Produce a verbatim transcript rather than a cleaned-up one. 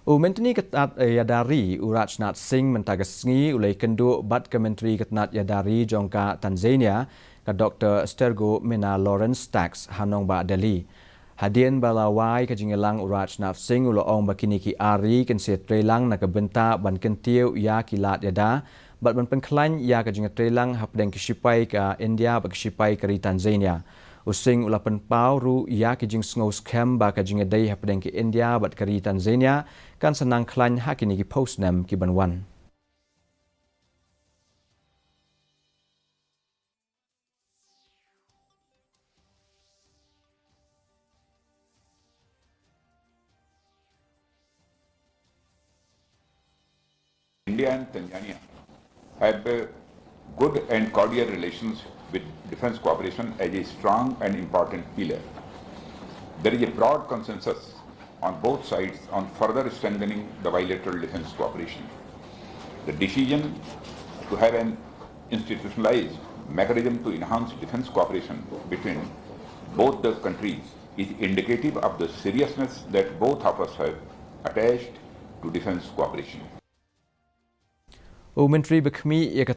U Myntri ka tnad ïada ri u Rajnath Singh mynta ka sngi u la ïakynduh bad ka Myntri ka tnad ïada ri jong ka Tanzania, ka Doktor Stergomena Lawrence Tax ha nongbah Delhi. Hadien ba la wai ka jingïalang u Rajnath Singh u la ong ba kine ki ar ri kin sa ïatreilang na ka bynta ban kyntiew ïa ki lad ïada bad ban pynkhlaiñ ïa ka jingïatreilang hapdeng ki shipai ka India bad ki shipai ka ri Tanzania. U Singh u la pynpaw ruh ïa ki jingsngew skhem ba ka jingïadei hapdeng ka India bad ka ri Tanzania kan sa nang khlaiñ ha kine ki phew snem ki ban wan. India and Tanzania have a good and cordial relations with defense cooperation as a strong and important pillar. There is a broad consensus on both sides on further strengthening the bilateral defense cooperation. The decision to have an institutionalized mechanism to enhance defense cooperation between both the countries is indicative of the seriousness that both of us have attached to defense cooperation. U Myntri ba khmih ïa ka